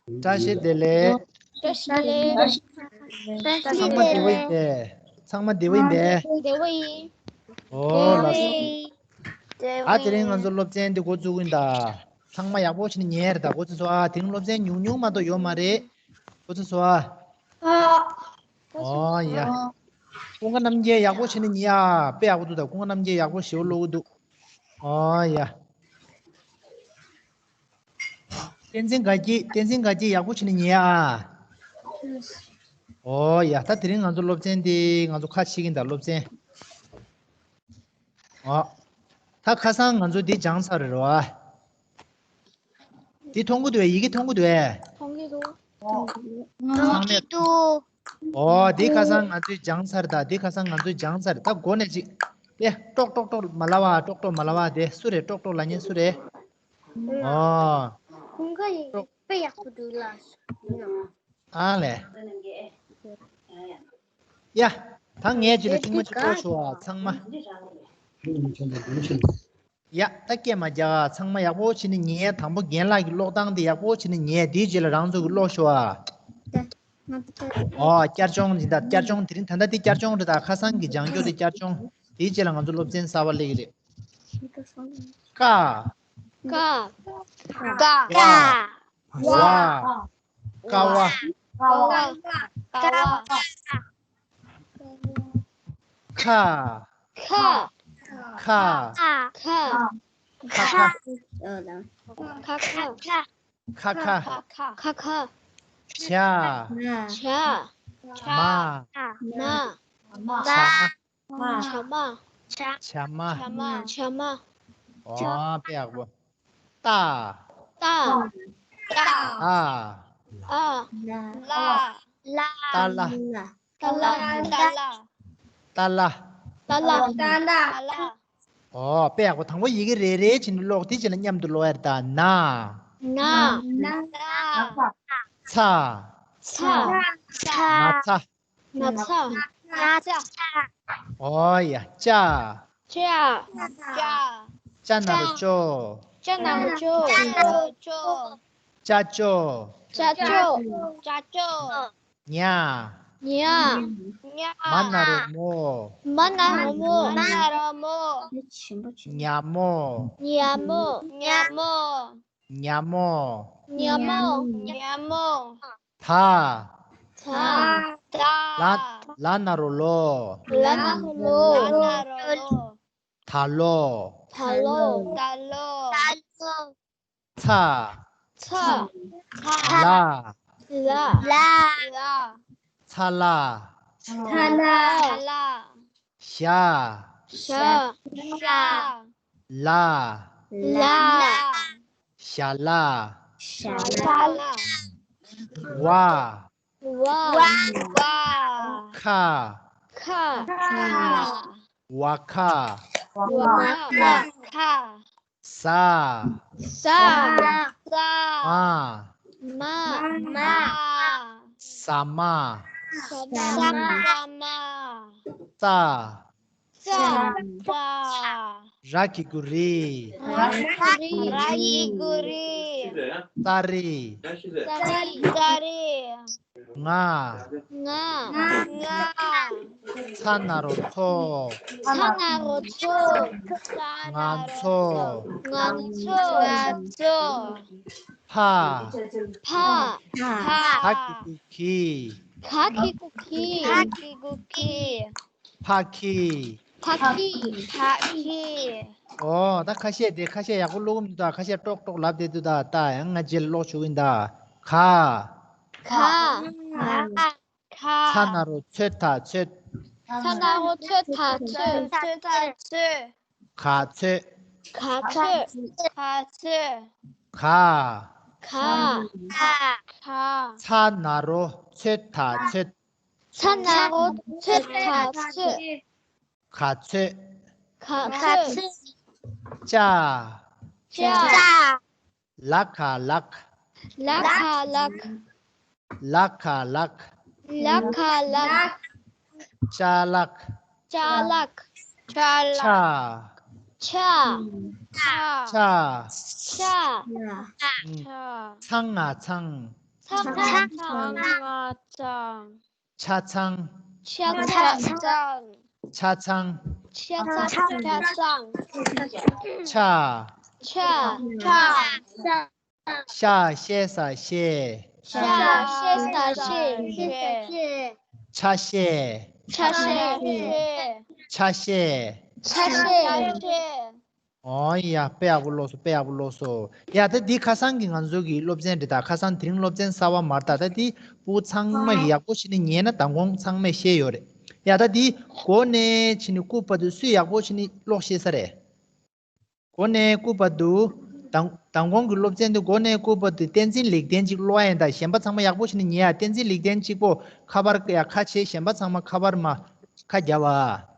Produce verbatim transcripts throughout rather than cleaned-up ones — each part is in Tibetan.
བཀྲ་ཤིས་བདེ་ལེགས། བཀྲ་ཤིས་བདེ་ལེགས། ཚང་མ་བདེ་པོ་ཡིན་པས། ཚང་མ་བདེ་པོ་ཡིན་པས། བདེ་པོ་ཡིན། ཨོ་ལགས་སོ། ད་དེ་རིང་ང་ཚོ་སློབ་ཚན་འདི་འགོ་བཙུགས་ཀྱི་ཡིན་ད། ཚང་མ་ཡག་པོ་བྱས་ནས་ཉན་ཡ་རེད་ད། འགོ་ཚུགས་སོང་ཨ། དེ་རིང་སློབ་ཚན་ཉུང་ཉུང་མ་གཏོགས་ཡོད་མ་རེད། འགོ་ཚུགས་སོང་ཨ། ཨོ་ཡ། ཀུན་དགའ་རྣམ་རྒྱལ་ཡག་པོ་བྱས་ནས་ཉན་ཡ། དཔེ་ཡག་པོ་འདུག་ད། ཀུན་དགའ་རྣམ་རྒྱལ་ཡག་པོ་ཞེ་པོ་ཀློག་གི་འདུག་ཨོ་ཡ། བསྟན་འཛིན་དགའ་སྐྱིད། བསྟན་འཛིན་དགའ་སྐྱིད་ཡག་པོ་བྱས་ནས་ཉན་ཨ། ཨོ་ཡ། ད་དེ་རིང་ང་ཚོ་སློབ་ཚན་འདི་ང་ཚོ་ཁ་ཕྱེ་གི་ཡིན་ད། སློབ་ཚན། ཨོ། ད་ཁ་སང་ང་ཚོ་འདི་སྦྱངས་ཚར་རེད་བ། འདི་མཐོང་གི་འདུག་བས། ཡི་གེ་མཐོང་གི་འདུག་བས། མཐོང་གི་འདུག་མཐོང་གི་འདུག་ཨོ་འདི་ཁ་སང་ང་ཚོས་སྦྱངས་ཚར་ད། འདི་ཁ་སང་ང་ཚོས་སྦྱངས་ཚར། ད་འགོ་ནས་ཅིག་དེ་ཀྲོག་ཀྲོག་ཀྲོག་མ་ལབ་ཨ། ཀྲོག་ཀྲོག་མ་ལབ་ཨ། དེ་སུ་རེད། ཀྲོག་ཀྲོག་ལབ་མཁན་སུ་རེད། ཨོ། ཀུན་དགའ་ཡིན། དཔེ་ཡག་པོ་འདུག་ལགས། ཨ་ལས། ཡ། ད་ངས་ཅིག་ལ་ཐེངས་མ་གཅིག་ཀློག་ཞུ་བ་ཚང་མ། ཡ། ད་སྐད་མ་རྒྱག་ཨ། ཚང་མ་ཡག་པོ་བྱས་ནས་ཉན། དང་པོ་རྒན་ལགས་ཀྱི་ཀློག་སྟངས་དེ་ཡག་པོ་བྱས་ནས་ཉན། དེའི་རྗེས་ལ་རང་ཚོ་གིས་ཀློག་ཞུ་བ། ཨོ་བསྐྱར་སྦྱོང་ཡིན་ད། བསྐྱར་སྦྱོང་དེ་རིང་ད་ལྟ་དེ་བསྐྱར་སྦྱོང་རེད་ད། ཁ་སང་གི་སྦྱང་རྒྱུ་དེ་བསྐྱར་སྦྱོང་། དེའི་རྗེས་ལ་ང་ཚོ་སློབ་ཚན་གསར་པ་སླེབས་ཀྱི་རེད། ཀ་ཀ་ཀ་ཀ་ཝ་ཝ་ཀ་ཝ། ཀ་ཝ། ཀ་ཝ། ཁ་ཁ་ཁ་ཁ་ཁ་ཁ་ཁ་ཁ། བྱ་བྱ་མ་མ་བྱ་མ་བྱ་མ་བྱ་མ་བྱ་མ། ཨོ་དཔེ་ཡག་པོ། ཏ་ཏ་ཏ་ཨ་ལ་ལ་ཏ་ལ་ཏ་ལ་ཏ་ལ་ཏ་ལ། ཨོ་དཔེ་ཡག་པོ། དང་པོ་ཡི་གེ་རེ་རེ་བྱས་ནས་ཀློག་དེའི་རྗེས་ལ་མཉམ་དུ་ཀློག་ཡ་རེད་ད། ན་ན་ཚ་ཚ་ན་ཚ་ན་ཚ་ན་ཚ། ཨོ་ཡ། ཅ་ཅ་ཅ་ན་རོ་ཅོ། ཅ་ན་རོ་ཅོ། ཅ་ཅོ། ཅ་ཅོ། ཅ་ཅོ། ཉ་ཉ་ཉ། མ་ན་རོ་མོ། མ་ན་རོ་མོ། མ་ན་རོ་མོ། ཉ་མོ། ཉ་མོ། ཉ་མོ། ཉ་མོ། ཉ་མོ། ཉ་མོ། ད་ད་ད། ལ་ལ་ན་རོ་ལོ། ལ་ན་རོ་ལོ། ལ་ན་རོ་ལོ། ད་ལོ། ད་ལོ། ད་ལོ། ད་ལོ། ཚ་ཚ་ཚ་ལ་ལ་ལ་ལ། ཚ་ལ། ཚ་ལ། ཚ་ལ། ཞ་ཞ་ཞ། ལ་ལ། ཞ་ལ། ཞ་ལ། ཝ་ཝ་ཝ། ཁ་ཁ་ཁ། ཝ་ཁ། ཝ་ཁ། ཟ་ཟ། ཟ། མ་མ་མ། ཟ་མ། ཟ་མ། ཟ་མ། ཙ་ཙ། ར་གི་གུ་རི། ར་གི་གུ་རི། ར་གི་གུ་རི། ཙ་རི། ཙ་རི། ཙ་རི། ང་། ང་། ང་། ཚ་ན་རོ་ཚོ། ཚ་ན་རོ་ཚོ། ང་ཚོ། ང་ཚོ། ང་ཚོ། ཕ། ཕ། ཕ། ག་གི་གུ་གི། ག་གི་གུ་གི། ག་གི་གུ་གི། ཕ་ཁི། ཕ་ཁི། ཕ་ཁི། ཨོ་ད་ཁ་ཤས་དེ་ཁ་ཤས་ཡག་པོ་ཀློག་གི་མི་འདུག་ད། ཁ་ཤས་ཀྲོག་ཀྲོག་ལབ་བསྡད་འདུག་ད། ད་ཡང་ང་རྗེས་ལ་ཀློག་ཞུ་གི་ཡིན་ད། ག་ག་ཚ་ན་རོ་ཚོད་ད་ཚོད། ཚ་ན་རོ་ཚོད་ད་ཚོད། ཚོད་ད་ཚོད། ག་ཚོད། ག་ཚོད། ག་ཚོད། ག་ག་ག་ཚ་ན་རོ་ཚོད་ད་ཚོད། ཚ་ན་རོ་ཚོད་ད་ཚོད། ག་ཚོད། ག་ཚོད། ཅ་ཅ། ལ་ཁ་ལག་ལ་ཁ་ལག་ལ་ཁ་ལག་ལ་ཁ་ལག་ཅ་ལག་ཅ་ལག་ཅ་ལག་ཆ། ཆ། ཆ། ཆ། ཆ། ཚ་ང་ཚང་། ཚང་ཚང་། ཚང་ཚང་། ཆ་ཚང་། ཆ་ཚང་། ཆ་ཚང་། ཆ་ཚང་། ཆ། ཆ། ཤ། ཤེ་ས་ཤེས། ཤ། ཤེ་ས་ཤེས། ཤེས། ཆ་ཤས། ཆ་ཤས། ཆ་ཤས། ཆ་ཤས། ཨོ་ཡ། དཔེ་ཡག་པོ་ཀློག་སོང་། དཔེ་ཡག་པོ་ཀློག་སོང་། ཡ། ད་འདི་ཁ་སང་གི་ང་ཚོ་གི་སློབ་ཚན་རེད། ད་ཁ་སང་དེ་རིང་སློབ་ཚན་གསར་པ་མ་རེད། ད་ད་འདི་སྤུ་གུ་ཚང་མ་གིས་ཡག་པོ་བྱས་ནས་ཉན་ན་མདང་དགོང་ཚང་མས་ཤེས་ཡོད་རེད། ཡ། ད་འདི་གོ་ནས་བྱས་ནས་སྐུ་བར་དུ་སུས་ཡག་པོ་བྱས་ནས་ཀློག་ཤེས་ས་རེད། གོ་ནས་སྐུ་བར་དུ། མདང་མདང་དགོང་གི་སློབ་ཚན་འདི་གོ་ནས་སྐུ་བར་དུ་བསྟན་འཛིན་ལེགས་ལྡན་གཅིག་ཀློག་ཡ་ཡིན། ད་གཞན་པ་ཚང་མ་ཡག་པོ་བྱས་ནས་ཉན་ཡ། བསྟན་འཛིན་ལེགས་ལྡན་གཅིག་པོ་ཁ་པར་ཡ་ཁ་ཕྱེ། གཞན་པ་ཚང་མ་ཁ་པར་མར་ཁ་རྒྱབ་པ།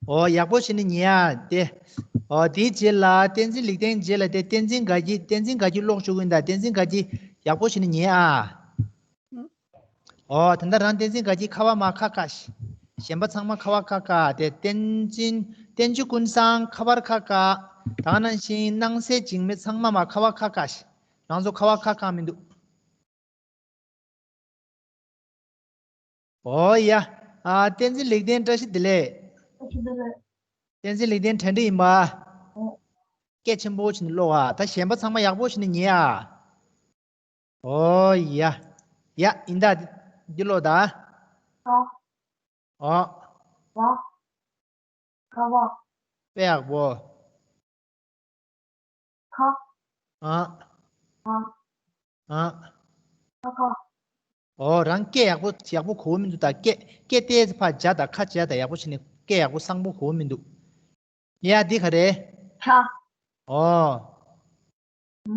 ཨོ། ཡག་པོ་བྱས་ནས་ཉན་ཡ་དེ། ཨོ། དེའི་རྗེས་ལ་བསྟན་འཛིན་ལེགས་ལྡན་རྗེས་ལ་དེ་བསྟན་འཛིན་དགའ་སྐྱིད། བསྟན་འཛིན་དགའ་སྐྱིད་ཀློག་བཅུག་གི་ཡིན། ད་བསྟན་འཛིན་དགའ་སྐྱིད་ཡག་པོ་བྱས་ནས་ཉན་ཨ། ཨོ། ད་ལྟ་རང་བསྟན་འཛིན་དགའ་སྐྱིད་ཁ་པར་མར་ཁ་བཀག། གཞན་པ་ཚང་མ་ཁ་པར་ཁ་བཀག་དེ། བསྟན་འཛིན། བསྟན་ཆོས་ཀུན་བཟང་ཁ་པར་ཁ་བཀག། ད་ག་ནང་བཞིན་སྣང་གསལ་འཇིགས་མེད་ཚང་མ་མར་ཁ་པར་ཁ་བཀག། རང་ཚོ་ཁ་པར་ཁ་བཀག་མི་འདུག། ཨོ་ཡ། ཨ། བསྟན་འཛིན་ལེགས་ལྡན་བཀྲ་ཤིས་བདེ་ལེགས། བཀྲ་ཤིས་བདེ་ལེགས། བསྟན་འཛིན་ལེགས་ལྡན་གྲ་སྒྲིག་ཡིན་པ། ཨོ། སྐད་ཆེན་པོ་བྱས་ནས་ཀློག་ཨ། ད་གཞན་པ་ཚང་མ་ཡག་པོ་བྱས་ནས་ཉན་ཨ། ཨོ་ཡ། ཡ། ཡིན་ད། འདི་ཀློག་ད། ཨོ། ཨོ། ཁ་བ། ཁ་བ། དཔེ་ཡག་པོ། ཁ། ཨ། ཨ། ཨ། ཁ་ཁ། ཨོ། རང་སྐད་ཡག་པོ་ཡག་པོ་གོ་མི་འདུག། ད་སྐད་སྐད་ཏོག་ཙམ་ཕར་བརྒྱབ་དང་། ཁ་བརྒྱབ་དང་། ཡག་པོ་བྱས་ནས་སྐད་ཡག་པོ་གསལ་པོ་གོ་མི་འདུག། ཡ། འདི་ག་རེ། ཆ། ཨོ།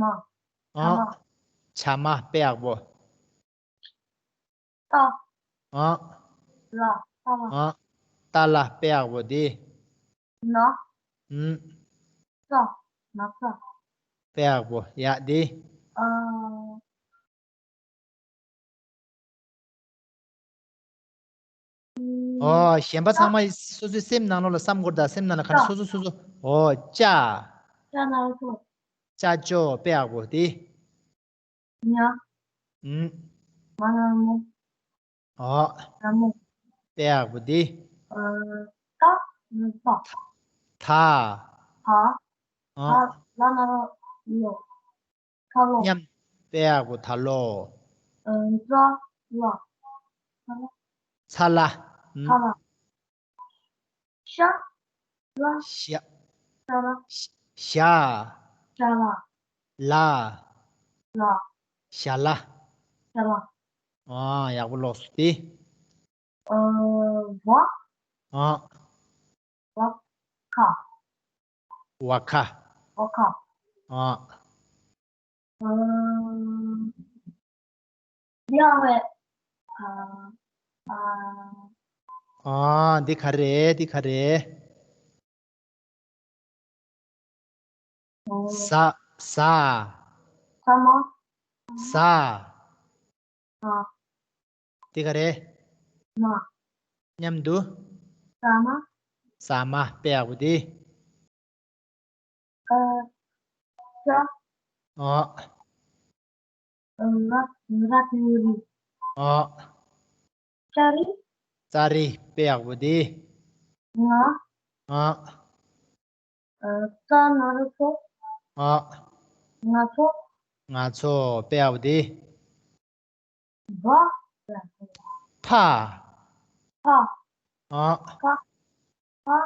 མ། ཨ། ཆ་མ། དཔེ་ཡག་པོ། ཏ། ཨ། ལ། ཏ་ལ། ཨ། ཏ་ལ། དཔེ་ཡག་པོ་འདི། ན། ཨུམ། ཙ། ན་ཙ། དཔེ་ཡག་པོ། ཡ། འདི། ཨ། ཨོ། གཞན་པ་ཚང་མ་སོ་སོའི་སེམས་ནང་ལོགས་ལ་བསམ་དགོས་རེད། ད་སེམས་ནང་ལ་ག་རེ། སོ་སོ་སོ་སོ། ཨོ། ཅ། ཅ་ན་རོ་ཅོ། ཅ་ཅོ། དཔེ་ཡག་པོ་དེ། ཉ། ཨུམ། མ་ན་རོ་མོ། ཨོ། ན་མོ། དཔེ་ཡག་པོ་དེ། ཨ། ད་ན་རོ་ད། ད། ད། ཨོ། ད། ལ་ན་རོ་ལོ། ཁ་ལོ། མཉམ། དཔེ་ཡག་པོ། ད་ལོ། ཨ། ཚ་ལ། ཚ་ལ། ཚ་ལ། ཤ། ལ། ཤ། ཤ་ལ། ཤ། ཤ། ལ། ལ། ལ། ཤ་ལ། ཤ་ལ། ཨ། ཡག་པོ་ཀློག་སོང་དེ། ཨ། བ། ཨ། བ་ཁ། བ་ཁ། བ་ཁ། ཨ། ཨ། ཡ་ཝེ། ཨ། ཨ། ཨ། འདི་ག་རེ། འདི་ག་རེ། ཨ། ཟ། ཟ། ཟ་མ། ཟ། ཨ། དེ་ག་རེ། མ། མཉམ་དུ། ཟ་མ། ཟ་མ། དཔེ་ཡག་པོ་དེ། ཨ། ཙ། ཨ། ཨ། ར། ར་ཏི་རི། ཨ། ཙ་རི། ཙ་རི། དཔེ་ཡག་པོ་དེ། ང་། ཨ། ཨ། ཙ་ན་རོ་ཙོ། ཨ། ང་ཚོ། ང་ཚོ། དཔེ་ཡག་པོ་དེ། བ། ཕ། ཕ། ཨ། ཁ། ཁ།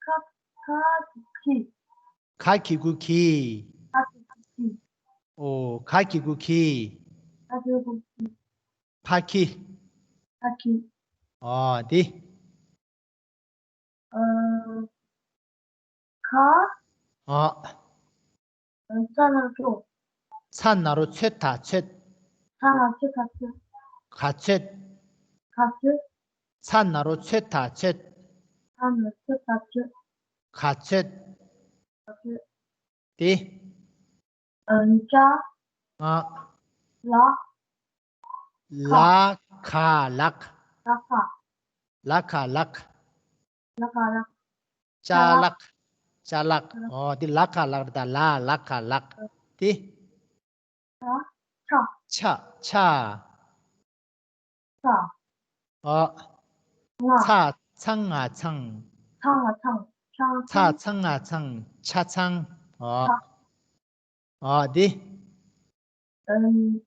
ཁ། ཁ་ཁི། ག་གི་གུ་གི། ག་གི་གུ་གི། ཨོ། ག་གི་གུ་གི། ག་གི་གུ་གི། ཕ་ཁི། ཕ་ཁི། ཨོ། དེ། ཨ། ཁ། ཨ། ཚ་ན་རོ་ཚོ། ཚ་ན་རོ་ཚོད། ད་ཚོད། ཚ་ན་རོ་ཚོད། ད་ཚོད། ག་ཚོད། ག་ཚོད། ཚ་ན་རོ་ཚོད། ད་ཚོད། ཚ་ན་རོ་ཚོད། ད་ཚོད། ག་ཚོད། ག་ཚོད། དེ། ཨ། ཅ། ཨ། ལ། ལ་ཁ་ལག། ལ་ཁ། ལ་ཁ་ལག། ལ་ཁ་ལག། ཅ་ལག། ཅ་ལག། ཨོ། དེ་ལ་ཁ་ལག་རེད། ད་ལ། ལ་ཁ་ལག། དེ། ཆ། ཆ། ཆ། ཆ། ཚ། ཨ། ང་། ཚ། ཚ་ང་ཚང་། ཚ་ང་ཚང་། ཚ། ཚ་ཚ་ང་ཚང་། ཆ་ཚང་། ཨ། ཚ། ཨ། འདི། ཨམ།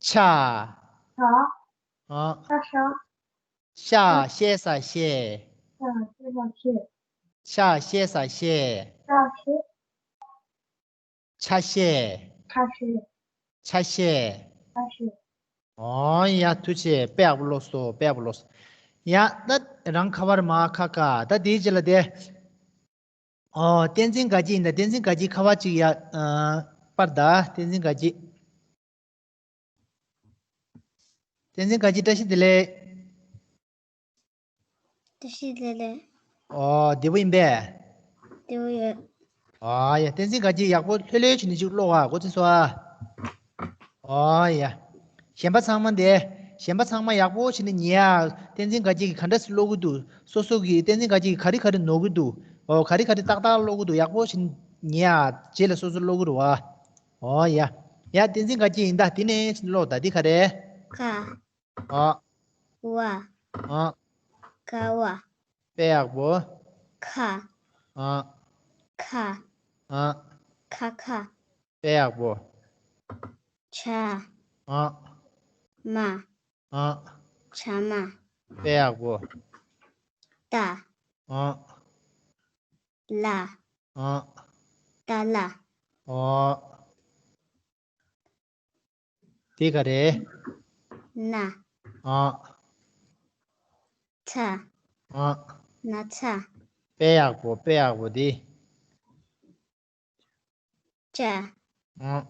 ཆ། ཤ། ཨ། ཤ་ཤ། ཤ། ཤ། ཤེ་ས་ཤེ། ཤ། ཤ། ཤེ་ས་ཤེ། ཤ་ཤེ། ཤ་ཤེ། ཤ་ཤེ། ཤ་ཤེ། ཤ་ཤེ། ཨོ་ཡ། ཐུགས་རྗེ་ཆེ། དཔེ་ཡག་པོ་ཀློག་སོང་། དཔེ་ཡག་པོ་ཀློག་སོང་། ཡ། ད་རང་ཁ་པར་མ་ཁ་ཁ། ད་དེའི་རྗེས་ལ་དེ། ཨོ། བསྟན་འཛིན་དགའ་སྐྱིད་ཡིན་ད། བསྟན་འཛིན་དགའ་སྐྱིད་ཁ་པར་ཅིག་ཡ། ཨ། པར་ད། བསྟན་འཛིན་དགའ་སྐྱིད། བསྟན་འཛིན་དགའ་སྐྱིད། བཀྲ་ཤིས་བདེ་ལེགས། བཀྲ་ཤིས་བདེ་ལེགས། ཨོ། བདེ་པོ་ཡིན་པས། བདེ་པོ་ཡོད། ཨ་ཡ། བསྟན་འཛིན་དགའ་སྐྱིད། ཡག་པོ་ལྷོད་ལྷོད་བྱས་ནས་ཅིག་ཀློག་ཨ། གོ་ཚོད་སོང་ཨ། ཨོ་ཡ། གཞན་པ་ཚང་མ་འདི། གཞན་པ་ཚང་མ་ཡག་པོ་བྱས་ནས་ཉན་ཨ། བསྟན་འཛིན་དགའ་སྐྱིད་ཀྱིས་ག་འདྲ་སེ་ཀློག་གི་འདུག་སོ་སོ་གིས་བསྟན་འཛིན་དགའ་སྐྱིད་ཀྱིས་ག་རེ་ག་རེ་ནོར་གི་འདུག་ཨོ། ག་རེ་ག་རེ་ཏག་ཏག་ཀློག་གི་འདུག་ཡག་པོ་བྱས་ནས་ཉན་ཨ། རྗེས་ལ་སོ་སོ་ཀློག་གི་རེད་བ། ཨོ་ཡ། ཡ། བསྟན་འཛིན་དགའ་སྐྱིད་ཡིན་ད། དེ་ནས་ཕྱིན་ཀློག་ད། འདི་ག་རེ། ཁ། ཨ། བ། ཨ། ཀ་བ། དཔེ་ཡག་པོ། ཁ། ཨ། ཁ། ཨ། ཁ་ཁ། དཔེ་ཡག་པོ། ཇ། ཨ། མ། ཨ། ཇ་མ། དཔེ་ཡག་པོ། ཏ། ཨ། ལ། ཨ། ཏ་ལ། ཨོ། དེ་ག་རེ། ན། ཨ། ཚ། ཨ། ན་ཚ། དཔེ་ཡག་པོ། དཔེ་ཡག་པོ་དེ། ཅ། ཨ།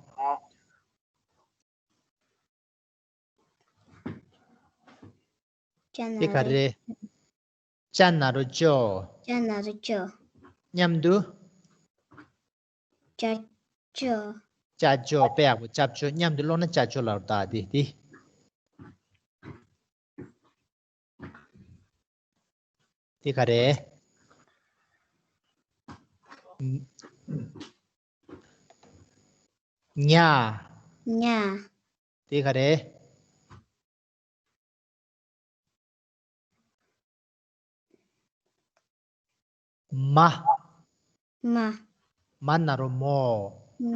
ཅ་ན་དེ་ག་རོ། རེ། ཅ་ན་རོ་ཅོ། ཅ་ན་རོ་ཅོ། མཉམ་དུ། ཅ་ཅོ། ཅ་ཅོ། དཔེ་ཡག་པོ། ཅ་ཅོ། མཉམ་དུ་ཀློག་ན་ཅ་ཅོ་ལབ་རེད་ད། དེ་དེ། དེ་ག་རེ། ཉ། ཉ། དེ་ག་རེ། མ། མ། མ་ན་རོ་མོ། མ་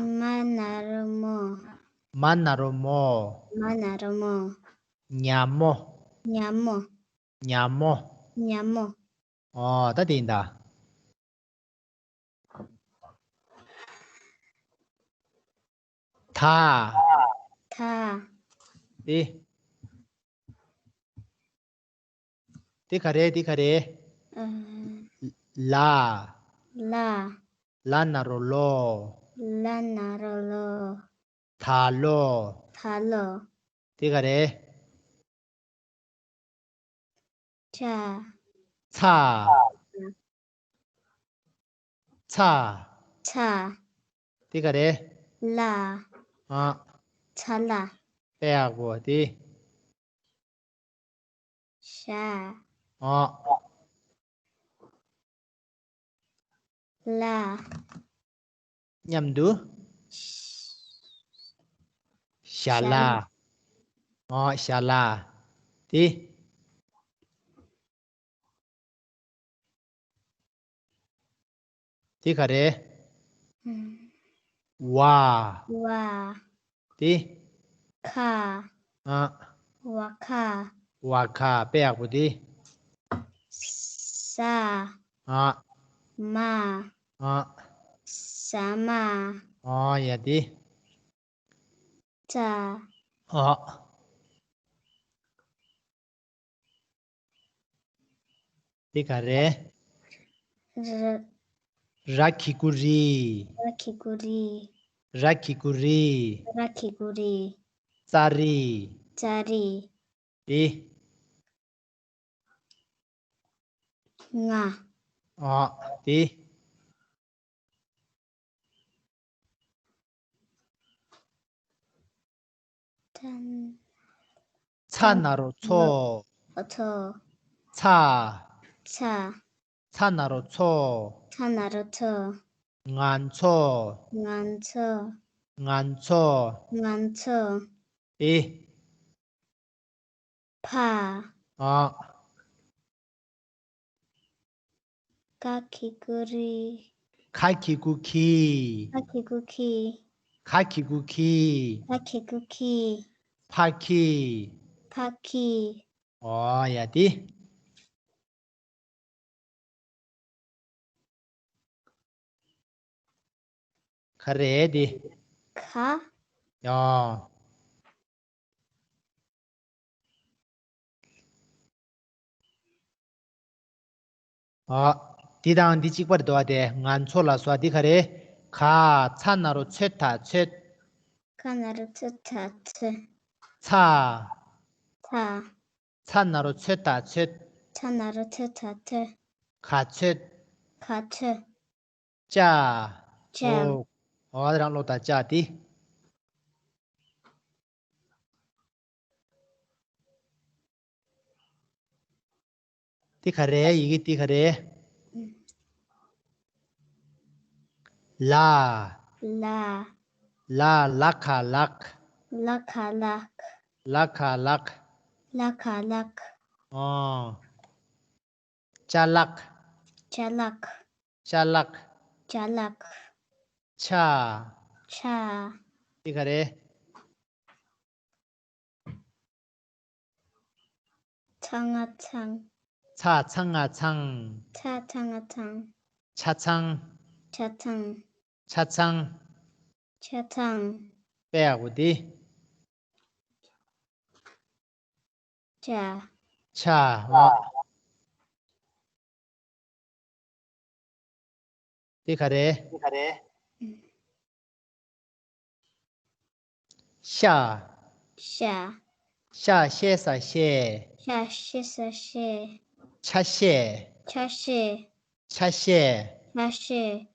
ན་རོ་མོ། མ་ན་རོ་མོ། མ་ན་རོ་མོ། ཉ་མོ། ཉ་མོ། ཉ་མོ། ཉ་མོ། ཨོ། ད་དེ་ཡིན་ད། ད། ད། དེ། དེ་ག་རེ། དེ་ག་རེ། ཨ། ལ། ལ། ལ་ན་རོ་ལོ། ལ་ན་རོ་ལོ། ད་ལོ། ད་ལོ། དེ་ག་རེ། ཚ། ཚ། ཚ། ཚ། དེ་ག་རེ། ལ། ཨ། ཚ་ལ། དཔེ་ཡག་པོ་དེ། ཞ། ཨ། ལ། མཉམ་དུ། ཞ་ལ། ཨ། ཞ་ལ། དེ། དེ་ག་རེ། ཨམ། བ། བ། དེ། ཁ། ཨ། བ་ཁ། བ་ཁ། དཔེ་ཡག་པོ་དེ། ཟ། ཨ། མ། ཨ། ཟ་མ། ཨ། ཡ་དེ། ཙ། ཨ། དེ་ག་རེ། ར། ར་གི་གུ་རི། ར་གི་གུ་རི། ར་གི་གུ་རི། ར་གི་གུ་རི། ཙ་རི། ཙ་རི། དེ། ང་། ཨ། དེ། ཚ་ན་རོ་ཚོ། ཨ། ཚོ། ཚ། ཚ། ཚ་ན་རོ་ཚོ། ཚ་ན་རོ་ཚོ། ང་ཚོ། ང་ཚོ། ང་ཚོ། ང་ཚོ། ཨི། ཕ། ཨ། ཀ་གི་གུ་རི། ཁ་གི་གུ་ཁི། ཁ་གི་གུ་ཁི། ཁ་གི་གུ་ཁི། ཁ་གི་གུ་ཁི། ཕ་ཁི། ཕ་ཁི། ཨོ་ཡ་དེ། ག་རེ་དེ། ག་ཡ། ཨ། འདི་དང་འདི་གཅིག་པ་རེད་དོ། ཨ་དེ་ང་ཚོ་ལ་སོ། ཨ་འདི་ག་རེ། ག་ཚ་ན་རོ་ཚོད་ད་ཚོད། ག་ན་རོ་ཚོད་ད་ཚོད། ཚ། ཚ། ཚ་ན་རོ་ཚོད་ད་ཚོད། ཚ་ན་རོ་ཚོད་ད་ཚོད། ག་ཚོད། ག་ཚོད། ཅ། ཅ། ཨོ། ཨོ་རང་ལོ་ད་ཅ་དེ། དེ་ག་རེ། ཡི་གེ་དེ་ག་རེ། ལ། ལ། ལ། ལ་ག་ལག། ལ་ག་ལག། ལ་ག་ལག། ལ་ག་ལག། ཨོ། ཅ་ལག། ཅ་ལག། ཅ་ལག། ཅ་ལག། ཆ། ཆ། དེ་ག་རེ། ཚ་ང་ཚང་། ཚ་ཚ་ང་ཚང་། ཚ་ཚ་ང་ཚང་། ཆ་ཚང་། ཆ་ཚང་། ཆ་ཚང་། ཆ་ཚང་། དཔེ་ཡག་པོ་དེ། ཆ། ཆ། ཨོ། དེ་ག་རེ། ཤ། ཤ། ཤ་ཤེ་ས་ཤེ། ཤ་ཤེ་ས་ཤེ། ཆ་ཤེ། ཆ་ཤེ། ཆ་ཤེ། ཆ་ཤེ།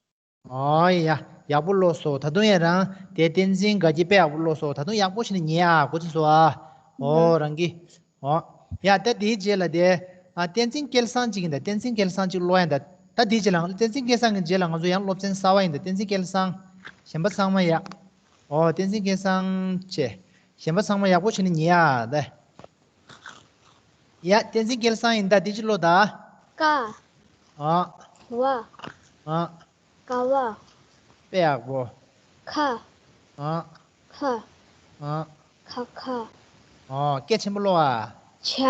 ཨོ་ཡ། ཡག་པོ་ཀློག་སོང་། ད་དུང་ཡང་རང་དེ་བསྟན་འཛིན་དགའ་སྐྱིད་དཔེ་ཡག་པོ་ཀློག་སོང་། ད་དུང་ཡག་པོ་ཞིག་ནས་ཉན་ཨ། གོ་ཚོད་སོང་ཨ། ཨོ་རང་གི། ཨོ། ཡ་ད་དེའི་རྗེས་ལ་དེ། ཨ་བསྟན་འཛིན་སྐལ་བཟང་གཅིག་ཡིན་ད། བསྟན་འཛིན་སྐལ་བཟང་གཅིག་ཀློག་ཡ་ད། ད་དེའི་རྗེས་ལ་བསྟན་འཛིན་སྐལ་བཟང་གི་རྗེས་ལ་ང་ཚོ་ཡང་སློབ་ཚན་གསར་པ་ཡིན་ད། བསྟན་འཛིན་སྐལ་བཟང་། གཞན་པ་ཚང་མ་ཡ། ཨོ་བསྟན་འཛིན་སྐལ་བཟང་བྱས། གཞན་པ་ཚང་མ་ཡག་པོ་བྱས་ནས་ཉན་ཨ་ད། ཡ་བསྟན་འཛིན་སྐལ་བཟང་ཡིན་ད། དེ་གཅིག་ཀློག་ད། ཀ་ཨ། བ། ཨ། ཀ་བ། དཔེ་ཡག་པོ། ཁ་ཨ། ཁ་ཨ། ཁ་ཁ་ཨ། སྐད་ཆེན་པོ་ཀློག་ཨ། ཇ།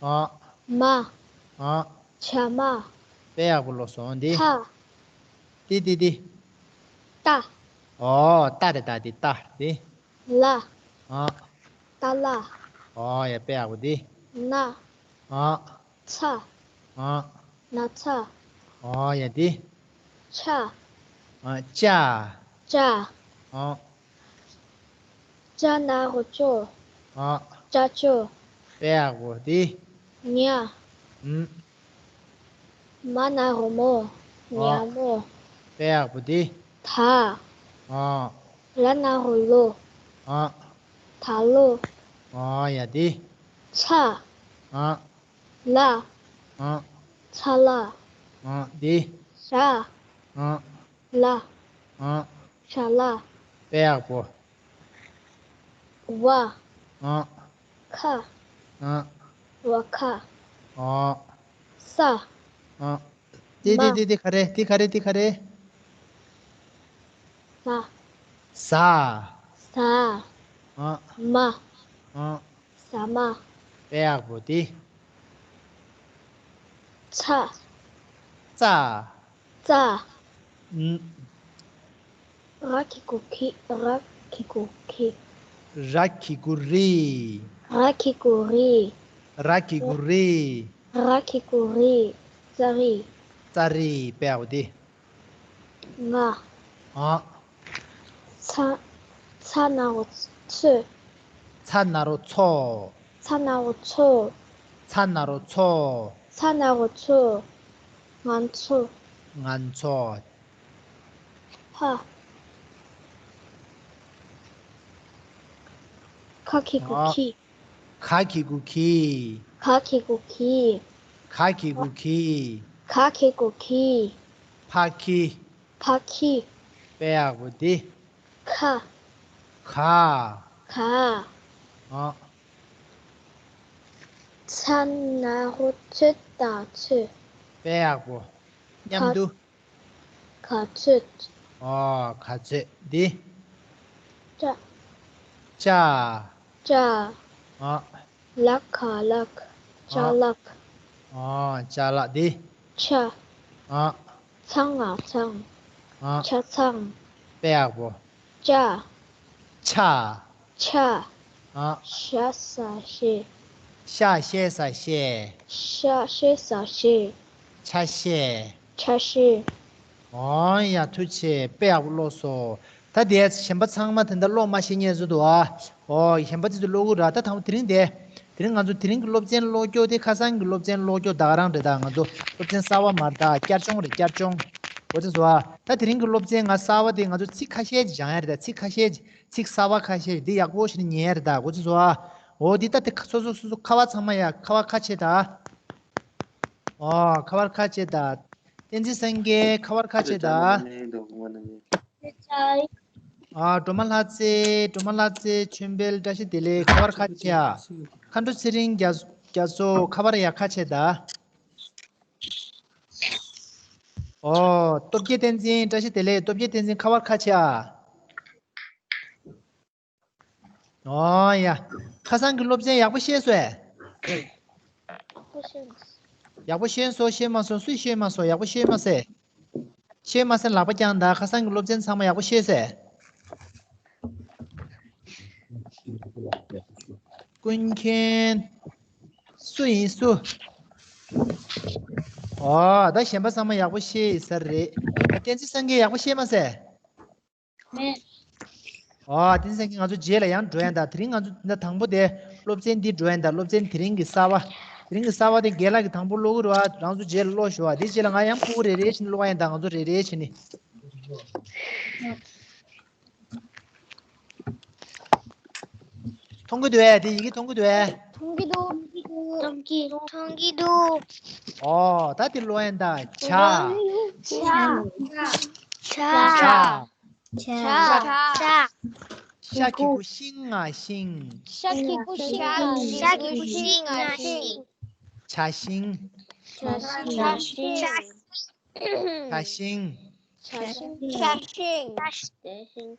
ཨ། མ། ཨ། ཇ་མ། དཔེ་ཡག་པོ་ཀློག་སོང་འདི། ཐ། ཏི་ཏི་ཏི། ཏ། ཨོ་ཏ་རེད་ད་འདི་ཏ་འདི། ལ། ཨ། ཏ་ལ། ཨོ་ཡ་དཔེ་ཡག་པོ་འདི། ན། ཨ། ཚ། ཨ། ན་ཚ། ཨོ་ཡ་འདི། ཆ། ཨ། ཅ། ཅ། ཨ། ཅ་ན་རོ་ཅོ། ཨ། ཅ་ཅོ། དཔེ་ཡག་པོ་འདི། ཉ། ཨུམ། མ་ན་རོ་མོ། ཉ་མོ། དཔེ་ཡག་པོ་འདི། ད། ཨ། ལ་ན་རོ་ལོ། ཨ། ད་ལོ། ཨ་ཡ་འདི། ཚ། ཨ། ལ། ཨ། ཚ་ལ། ཨ། འདི། ཞ། ཨ། ལ། ཨ། ཞ་ལ། དཔེ་ཡག་པོ། བ། ཨ། ཁ། ཨ། བ་ཁ། ཨ། ས། ཨ། དེ་དེ་མ། དེ་དེ་ག་རེ། དེ་ག་རེ། དེ་ག་རེ། ཟ། ཟ། ཟ། ཨ། མ། ཨ། ཟ་མ། དཔེ་ཡག་པོ་དེ། ཚ། ཙ། ཙ། ཨུམ། ར་གི་གུ་གི། ར་གི་གུ་གི། ར་གི་གུ་རི། ར་གི་གུ་རི། ར་གི་གུ་རི། ར་གི་གུ་རི། ཙ་རི། ཙ་རི། དཔེ་ཡག་པོ་དེ། ང་། ཨ། ཚ། ཚ་ན་རོ་ཚོ། ཚ་ན་རོ་ཚོ། ཚ་ན་རོ་ཚོ། ཚ་ན་རོ་ཚོ། ཚ་ན་རོ་ཚོ། ང་ཚོ། ང་ཚོ། ཧ། ཁ་གི་གུ་ཨ། ཁི། ག་གི་གུ་གི། ག་གི་གུ་གི། ག་གི་གུ་གི། ག་གི་གུ་གི། ཕ་ཁི། ཕ་ཁི། དཔེ་ཡག་པོ་འདི། ཁ། ཁ། ཁ། ཨ། ཚ་ན་རོ་ཚོད་དང་ཚོད། དཔེ་ཡག་པོ། མཉམ་དུ། ག་ཚོད། ཨོ། ག་ཚོད། འདི། ཅ། ཅ། ཅ། ཨ། ལ་ག་ལགས། ཅ་ལགས། ཨོ། ཅ་ལགས། འདི། ཆ། ཨ། ཚང་ང་ཚང་། ཨ། ཆ་ཚང་། དཔེ་ཡག་པོ། ཅ། ཆ། ཆ། ཨ། ཤ་ས་ཤེ། ཤ་ཤེ་ས་ཤེ། ཤ་ཤེ་ས་ཤེ། ཆ་ཤེ། ཆ་ཤེ། ཨོ་ཡ། ཐུགས་རྗེ་ཆེ། དཔེ་ཡག་པོ་ཀློག་སོང་། ད་དེ་གཞན་པ་ཚང་མ་དེ་འདྲ་ཀློག་མ་ཤེས་མཁན་བཟོ་འདུག་ཨ། ཨོ། གཞན་པ་ཚོ་ཚོ་ཀློག་གི་ར། ད་དང་པོ་དེ་རིང་དེ། དེ་རིང་ང་ཚོ་དེ་རིང་གི་སློབ་ཚན་ཀློག་སྐྱོ་དེ། ཁ་སང་གི་སློབ་ཚན་ཀློག་སྐྱོ་ད་ག་རང་རེད། ད་ང་ཚོ་སློབ་ཚན་གསར་བ་མ་རེད། ད་བསྐྱར་སྦྱོང་རེད། བསྐྱར་སྦྱོང་། འོ་དེ་བཟོ་ཨ། ད་དེ་རིང་གི་སློབ་ཚན་ང་གསར་བ་དེ། ང་ཚོ་ཚིག་ཁ་ཤས་ཀྱི་སྦྱང་ཡ་རེད། ད་ཚིག་ཁ་ཤས་ཀྱི། ཚིག་གསར་བ་ཁ་ཤས་འདི་ཡག་པོ་ཞིག་ཉན་ཡ་རེད། ད་འོ་དེ་བཟོ་ཨ། འོ་དེ་ད་དེ་སོ་སོ་སོ་སོ་ཁ་པར། ཚང་མ་ཡ་ཁ་པར་ཁ་ཕྱེ་ད། ཨོ། ཁ་པར་ཁ་ཕྱེ་ད། བསྟན་འཛིན་སངས་རྒྱས་ཁ་པར་ཁ་ཕྱེ་ད། ཨ། སྒྲོལ་མ་ལྷ་རྩེ། སྒྲོལ་མ་ལྷ་རྩེ་ཆོས་འཕེལ། བཀྲ་ཤིས་བདེ་ལེགས། ཁ་པར་ཁ་ཕྱེ་ཨ། མཁའ་འགྲོ་ཚེ་རིང་རྒྱ་རྒྱ་མཚོ། ཁ་པར་ཡ་ཁ་ཕྱེ་ད། ཨོ། སྟོབས་རྒྱལ་བསྟན་འཛིན། བཀྲ་ཤིས་བདེ་ལེགས། སྟོབས་རྒྱལ་བསྟན་འཛིན། ཁ་པར་ཁ་ཕྱེ་ཨ། ཨོ་ཡ། ཁ་སང་གི་སློབ་ཚན་ཡག་པོ་ཤེས་སོང་ཨེ། ཡག་པོ་ཤེས་སོང་། ཤེས་མ་སོང་། སུས་ཤེས་མ་སོང་། ཡག་པོ་ཤེས་མ་སོང་། ཤེས་མ་སོང་ལག་པ་བརྐྱངས་དང་། ཁ་སང་གི་སློབ་ཚན་ཚང་མ་ཡག་པོ་ཤེས་སོང་ཨེ། ཀུན་མཁྱེན། སུ་ཡིན་སུ། ཨོ། ད་གཞན་པ་ཚང་མ་ཡག་པོ་ཤེས་ཡིན་ས་རེད། བསྟན་འཛིན་སངས་རྒྱས་ཡག་པོ་ཤེས་མ་སོང་ཨེ། མེད། ཨོ། དེ་ཚེ་ང་ཚོ་རྗེས་ལ་ཡང་འགྲོ་ཡ་ད། དེ་རིང་ང་ཚོ་འདི་དང་པོ་དེ་སློབ་ཚན་འདི་འགྲོ་ཡ་ད། སློབ་ཚན་དེ་རིང་གི་གསར་པ། དེ་རིང་གི་གསར་པ་དེ་རྒན་ལགས་ཀྱིས་དང་པོ་ཀློག་གི་རེད་པ། རང་ཚོ་རྗེས་ལ་ཀློག་ཤོག་པ། དེ་རྗེས་ལ་ང་ཡང་ཕྲུ་གུ་རེ་རེ་བྱས་ནས་ཀློག་ཡ་ད། ང་ཚོ་རེ་རེ་བྱས་ནས། མཐོང་གི་འདུག་ཨེ། དེ་ཡི་གེ་མཐོང་གི་འདུག་ཨེ། མཐོང་གི་འདུག་མཐོང་གི་འདུག་ཨོ། ད་དེ་ཀློག་ཡ་ད། བྱ། བྱ། བྱ། བྱ། བྱ། བྱ། ཤ་གི་གུ་ཤིང་ང་ཤིང་། ཤ་གི་གུ་ཤིང་ང་ཤིང་། ཤ་གི་གུ་ཤིང་ང་ཤིང་། བྱ་ཤིང་། བྱ་ཤིང་། བྱ་ཤིང་། བྱ་ཤིང་། བྱ་ཤིང་། བྱ་ཤིང་།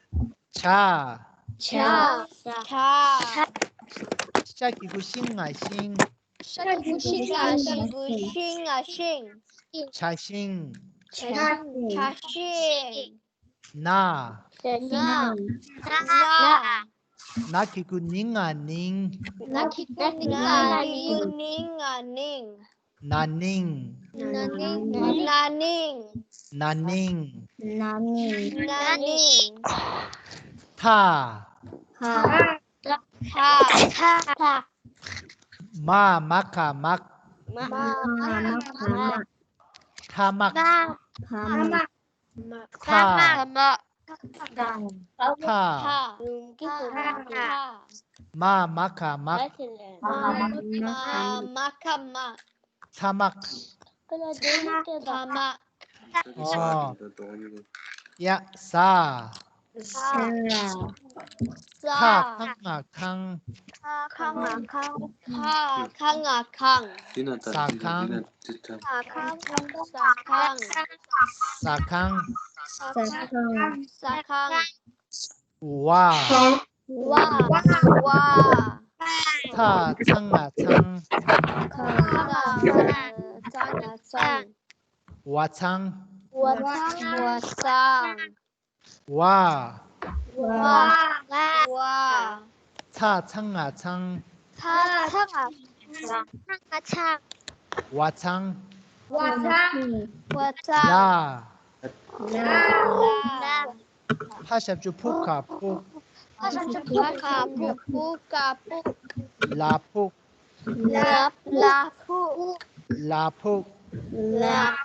བྱ། བྱ། ཤ་གི་གུ་ཤིང་ང་ཤིང་། ཤ་གི་གུ་ཤིང་ང་ཤིང་། ཤིང་ང་ཤིང་། བྱ་ཤིང་། བྱ་ཤིང་། བྱ་ཤིང་། ན། ན། ན། ན་གི་གུ་ནིང་ང་ནིང་། ན་གི་གུ་ནིང་ང་ནིང་། ན་ནིང་། ན་ནིང་། ན་ནིང་། ན་ནིང་། ན་ནིང་། ན་ནིང་། ན་ནིང་། ཐ། ཐ། ཐ། ཐ། མ། མ་ག་མག་མ། མ། མ་ག་མག་ཐ་མག་ཐ་མག་ཐ་མག་ཐ་མག་ཐ། མ། མ་ག་མག་མ། མ། མ་ག་མག་ཐ་མག་ཐ་མག་ཨོ། ཡ། ཟ། ཟ། ཁ། ཁ་ང་ཁང་། ཁ་ང་ཁང་། ཁ། ཁ་ང་ཁང་། ཟ་ཁང་། ཟ་ཁང་། ཟ་ཁང་། ཟ་ཁང་། ཟ་ཁང་། ཟ་ཁང་། བ། བ། བ། ཚ། ཚ་ང་ཚང་། ཚ། ཚ་ང་ཚང་། བ་ཚང་། བ་ཚང་། བ་ཚང་། བ། བ། བ། ཚ། ཚ་ང་ཚང་། ཚ། ཚ་ང་ཚང་། བ་ཚང་། བ་ཚང་། བ་ཚང་། ལ། ལ། ལ། ཕ་ཞབས་ཀྱུ་ཕུ་ག་ཕུག་ཕ་ཞབས་ཀྱུ་ཕུ་ག་ཕུག་ཕུ་ག་ཕུག་ལ་ཕུག་ལ། ལ་ཕུག་ལ་ཕུག་ལ་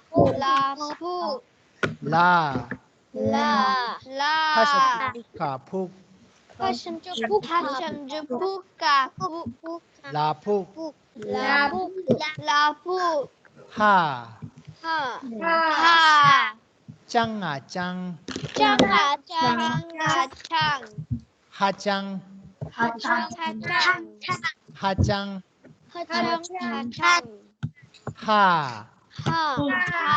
ཕུག་ལ་ཕུག་ལ། ལ། ལ། ཕ་ཞབས་ཀྱུ་ཕུ་ག་ཕུག་ཕ་ཞབས་ཀྱུ་ཕུ་ག་ཕུག་ཕ་ཞབས་ཀྱུ་ཕུ་ག་ཕུག་ལ་ཕུག་ལ་ཕུག་ལ་ཕུག་ཧ། ཧ། ཧ། ཅང་ང་ཅང་། ཅང་ང་ཅང་། ཧ་ཅང་། ཧ་ཅང་། ཧ་ཅང་། ཧ་ཅང་། ཧ་ཅང་། ཧ་ཅང་། ཧ། ཧ། ཧ།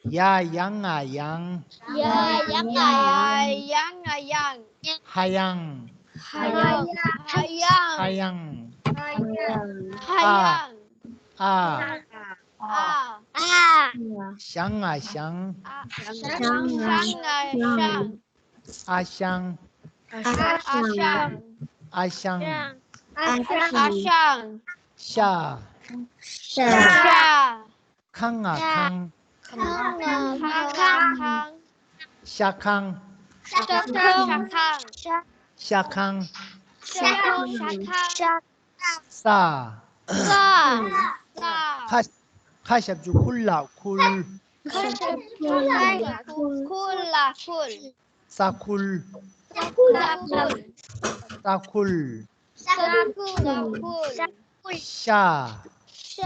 ཡ་ཡ་ང་ཡང་། ཡ་ཡ་ང་ཡང་། ཡ་ཡ་ང་ཡང་། ཧ་ཡང་། ཧ་ཡང་། ཧ་ཡང་། ཧ་ཡང་། ཧ་ཡང་། ཨ། ཨ། ཨ། ཨ། ཞང་ང་ཞང་། ཨ། ཞང་ང་ཞང་། ཨ་ཞང་། ཨ་ཞང་། ཨ་ཞང་། ཨ་ཞང་། ཨ་ཞང་། ཤ། ཤ། ཤ། ཁ་ང་ཁང་། ཁ་ང་ཁང་། ཁ་ང་ཁང་། ཤ་ཁང་། ཤ་ཁང་། ཤ་ཁང་། ཤ་ཁང་། ཤ་ཁང་། ཤ་ཁང་། ཤ་ཁང་། ཤ་ཁང་། ས། ས། ས། ཁ། ཁ་ཞབས་ཀྱུ་ཁུ་ལ་ཁུལ། ཁ་ཞབས་ཀྱུ་ཁུ་ལ་ཁུལ། ཁུ་ལ་ཁུལ། ས་ཁུལ། ས་ཁུལ། ས་ཁུལ། ས་ཁུལ། ས་ཁུལ། ཤ། ཤ།